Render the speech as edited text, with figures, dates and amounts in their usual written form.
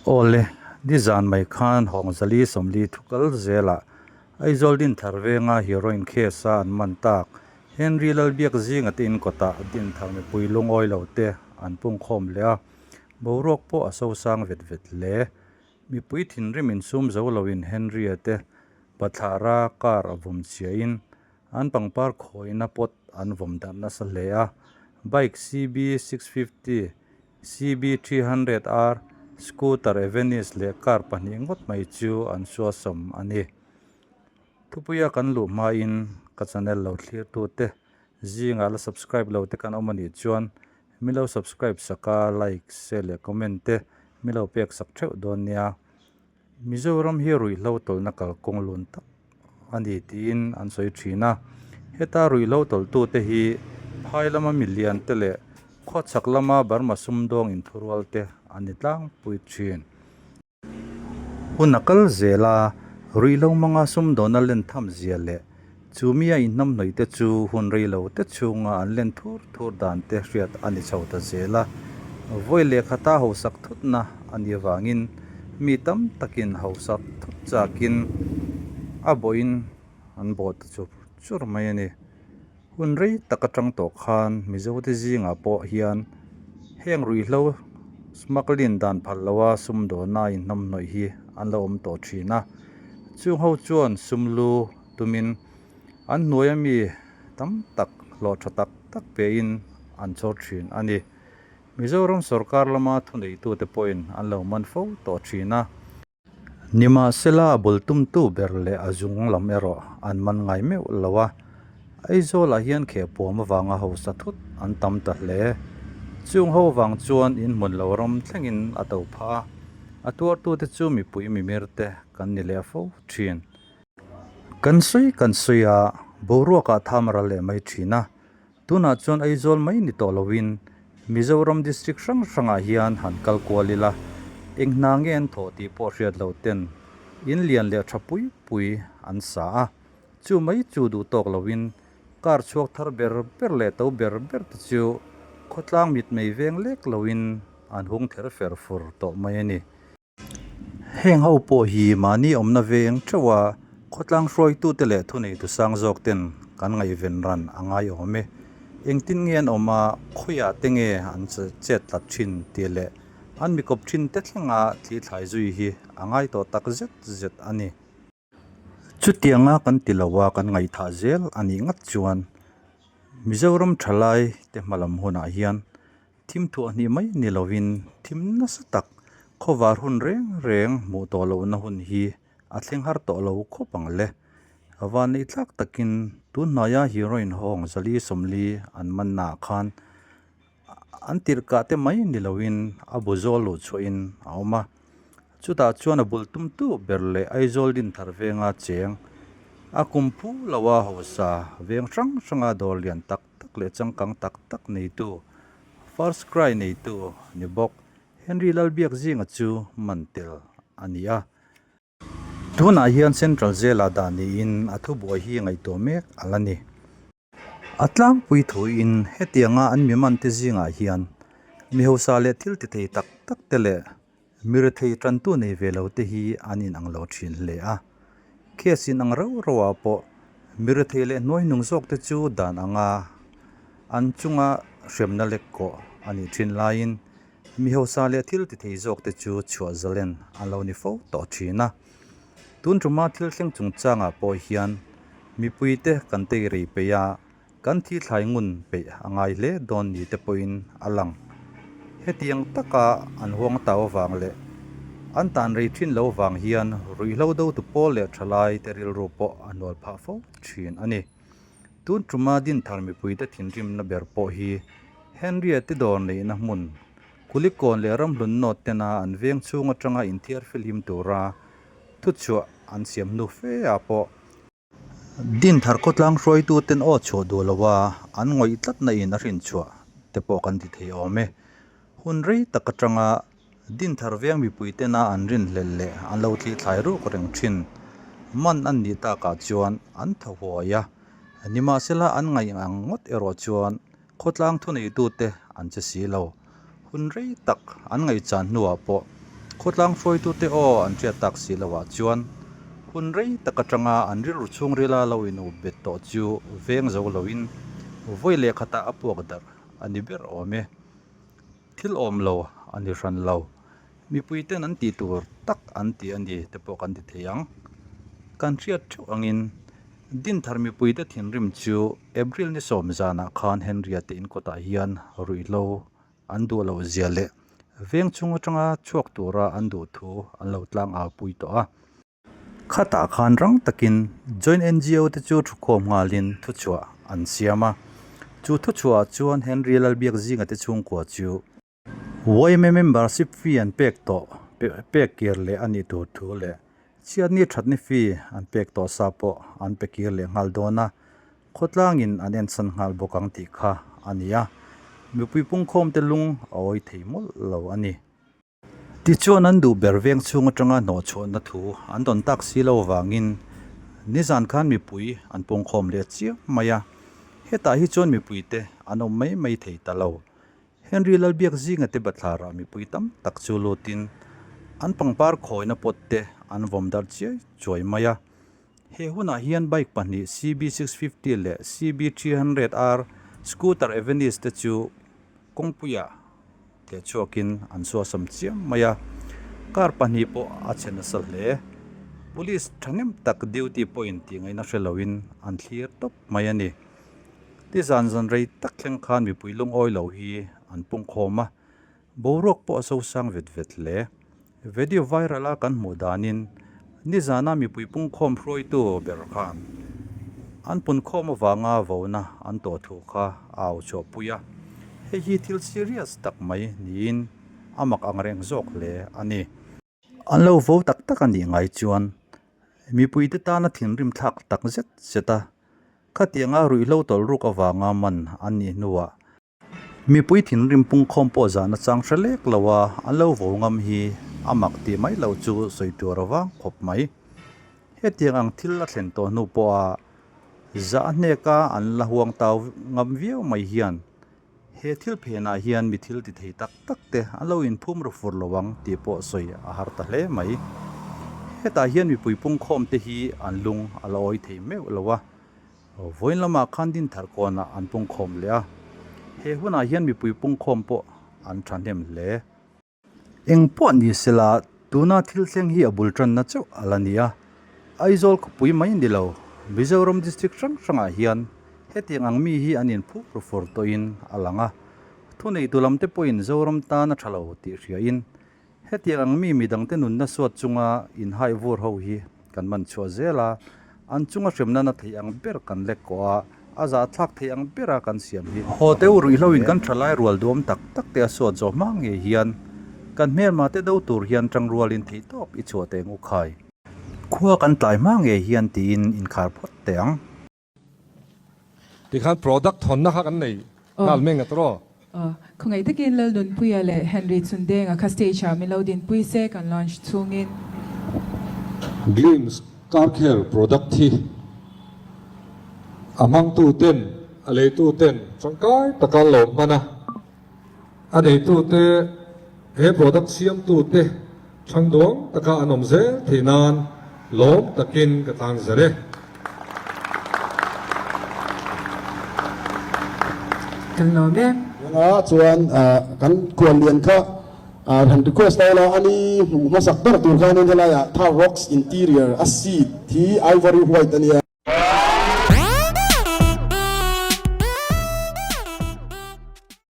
Awle, nizan mai khan Hawngzali 40 thu kal zelah Aizawl Dinthar venga heroin case a an man tak Henry Lalbiak zinga te inkawtah Dinthar mipui lungawi lo te an pungkhawm leh a, boruak pawh a sosang vet vet hle. Mipui thinrim insum zo loin Henry-a te bathlara car a vawm chhiahin an pangpar khawina pot an vawm darh nasa hle a, bike CB 650, CB 300 R, scooter Avenis leh car pahnih ngawt mai chu an suasawm a ni. Thupuia kan luh hmain ka channel lo thlirtute zingah la subscribe lo te kan awm a nih chuan min lo subscribe sak a, like, share leh comment te min lo pek sak theuh dawn nia. Mizoram hi ruihhlo tawlhna kalkawng lun tak a ni tiin an sawi thin a, heta ruihhlo tawlhtute hi phai lama milian te leh khawchhak lama Burma sumdawng inthurual te an ni tlangpui thin. Hun a kal zel a, ruihhlo hmanga sumdawna len tham zia leh chu mi a inhnamhnawih te chu hun rei lo te chhunga an len thur thur dan te hriat a ni chho ta zel a. Vawi lehkhata hausak thutna a nih avangin mi tam takin hausak thut chakin a bawhin an bawh ta chur chur mai a ni. Hun rei tak atang tawh khan Mizote zingah pawh hian heng ruihhlo smuggling dan phal loa sumdawna inhnamhnawih hi an lo awm tawh thin a. Chung ho chuan sum lu tumin an hnuaia mi tam tak hlawh tha tak tak pein an chhawr thin a ni. Mizoram sorkar lama thuneitute pawhin an lo man fo tawh thin a. Nimahsela a bul tumtu ber leh a zung lam erawh an man ngai meuh lo a, Aizawlah hian khehpuam avanga hausa thut an tam ta hle. Chung ho vang chuan in hmun lo ram thlengin a to phah a, a tuartute chu mipui mimir te kan ni leh fo thin. Kan sawi kan sawi a, boruakah tham ral leh mai thin a, Tunah chuan Aizawl mai ni tawh loin Mizoram district hrang hrangah hian han kal kual ila, eng hna nge an thawh tih pawh hriat lo ten in lian leh tha pui pui an sa a, chu mai chu duh tawk loin car chhuak thar ber ber leh to ber ber te chu khawtlang mitmei veng lek loin an hung ther fer fur tawh mai a ni. Heng ho pawh hi mahni awmna veng theuh a, khawtlang hruaitute leh thuneitu sang zawk ten kan ngaihven ran a ngai awm e. Engtin nge an awm a, khawiah te nge an chet tlat thin tih leh an mikawp thin te thlenga thli thlai zui hi a ngai tawh tak zet zet a ni. Chutianga kan ti lo a, kan ngaihthah zel a nih ngat chuan Mizoram thalai te hmalam hunah hian thim thuah hnih mai ni lovin thim nasa tak khawvar hun reng reng hmuh tawh lohna hun hi a thleng har tawh lo khawp ang le. Vanneih thlak takin tun hnaia heroin hawng 440 an mannaah khan An tirhkah te mai ni loin a bu zawl luh chhuahin a awm a, chutah chuan a bul tumtu ber leh Aizawl Dinthar venga cheng a kum phu loa hausa veng hrang hranga dawr lian tak tak leh changkang tak tak neitu, First Cry neitu ni bawk Henry Lalbiakzinga chu man tel a ni a. Tunah hian Central Jail-ah dah niin a thubuai hi ngaihtuah mek a la ni. A tlangpui thuin hetianga an mi mante zingah hian mi hausa leh thil ti thei tak tak te leh mi rethei tantu nei ve lo te hi an inang lo thin hle a. Case inang rauh rauhah pawh mi rethei leh hnuaihnung zawk te chu dan anga an chunga hremna lek kawh a nih thin laiin Mi hausa leh thil ti thei zawk te chu chhuah zalen an lo ni fo tawh thin a. Tun tuma thil thleng chungchangah pawh hian mipuite kan tei rei peih a, kan thi thlai ngun peih a ngai hle dawn ni te pawhin a lang. Hetiang taka an huang tau avang leh an tan rei thin lo vang hian ruihhlo dotu pawl leh thalai te rilru pawh a hnual phah fo thin a ni. Tun tuma Dinthar mipuite thinrimna ber pawh hi Henry-a te dawr neihna hmun Kulikawn leh Ramhlun North tena an veng chhung atanga inthiar filhim tura thuchhuah an siam hnu fe ah pawh Dinthar khawtlang hruaituten aw chhuah duh loa an ngawih tlatna in a hrinchhuah te pawh kan ti thei awm e. Hun rei tak atanga Dinthar veng mipui tena an rinhlelh leh an lo thli thlai ruk reng thin. Man an nih takah chuan an thaw huai a, nimahsela an ngaih ang ngawt erawh chuan khawtlang thuneitute an che si lo. Hun rei tak an ngaihchan hnuah pawh Khawtlang hruaitute aw an hriat tak si loah chuan hun rei tak atanga an rilru chhungrila lo inup bet tawh chu veng zo loin vawi leh khatah a puak darh a ni ber awm e. Thil awm lo a ni hran lo. Mipui ten an tih tur tak an ti a ni te pawh kan ti thei ang. Kan hriat theuh angin Dinthar mipuite thinrim chu April ni sawm zanah khan Henry-a te inkawtah hian ruihhlo an duh loh zia leh veng chung atanga chhuak tura an duh thu an lo tlang au pui tawh a. Khatah khan rang takin Joint NGO te chu thukhawm nghalin thuchhuah an siam a. Chu thuchhuahah chuan Henry Lalbiakzinga te chhungkua chu yma membership fee an pek tawh pek kir leh a nih tur thu leh chhiatni thatni fee an pek tawh sa pawh an pe kir leh nghal dawn a, khawtlangin an ensan nghal bawk ang tih kha a ni a. Mipui pungkhawmte lung a awi thei mawlh lo a ni. Tichuan an duh ber veng chhung atanga hnawhchhuahna thu an dawn tak si lo vangin nizan khan mipui an pungkhawm leh chiam mai a, hetah hi chuan mipuite an awm mai mai thei ta lo. Henry Lalbiak zinga te bathlarah mipui tam tak chu lutin an pangpar khawina pot te an vawm darh chiai chuai mai a. He hunah hian bike pahnih CB650 leh CB300R scooter Avenis te chu kawngpuiah Teh chhuakin an suasam chiam mai a, car pahnih pawh a chhe nasa hle. Police thahnem tak duty pawhin tih ngaihna hre loin an thlir tawp mai a ni. Ti zan zan rei tak thleng khan mipui lungawi lo hi an pungkhawm a, boruak pawh a sosang vet vet hle. Video viral a kan hmuh danin nizana mipui pungkhawm hruaitu ber khan an punkhawm avanga vona an tawh thu kha a au chhuahpui a, hei hi thil serious tak mai niin a mak ang reng zawk hle a ni. An lo vo tak tak a nih ngai chuan mipuite tana thinrim thlak tak zet zet a, khatianga ruihhlo tawlhruk avanga man an nih hnuah Mipui thinrim pungkhawm pawh zahna chang hre lek lo a, an lo vo ngam hi a mak tih mai lo chu sawi tur a vang khawp mai. Hetiang ang thil a thlen tawh hnu pawha zah hneka an la huang tau ngam viau mai hian he thil phenah hian mi thil ti thei tak tak te an lo inphum ru fur lo ang tih pawh sawi a har ta hle mai. Hetah hian mipui pungkhawm te hi an lung a la awi thei meuh lo a. Vawiin lamah khan Dinthar kawnah an pungkhawm leh a, he hunah hian mipui pungkhawm pawh an thahnem hle. Eng pawh ni sela tuna thil thleng hi a bul tanna chauh a la ni a, Aizawl khawpui mai ni lo, Mizoram district hrang hrangah hian hetiang ang mi hi an inphup ru fur tawhin a lang a, thuneitu lamte pawhin Zoram tan a tha lo tih hriain Hetiang ang mi midangte nunna suat chunga inhaih vur ho hi kan man chhuah zel a, an chunga hremna na thei ang ber kan lek kawh a, a zahthlak thei ang bera kan siam hi. Haw teu ruihhlo in kan thalai rual duam tak tak te a suat zawh hma ngei hian kan hmelma te do tur hian tangrualin theihtawp i chhuah teng u khai. Khua kan tlai hma ngei hian tiin inkhar phawt teh ang. Tikhan product thawnna kha kan nei nghal meng a tawh. Khawngaih takin Lalnunpuia leh Henry Chundenga kha stage ah min lo dinpui se kan launch chhungin. Glimpse car care product hi a hmangtu ten a leitu ten tangkai taka lawm hman a, a neitu te he product siamtu te Chhangduang taka an awm zel thei nan lawm takin ka tlang zel e. Kan lawm e. Nga chuan kan kuan lian kha han request dawn a, ani hmuh hmasak ber tur khanin helaiah Thar Rocks interior a seat hi ivory white a nia.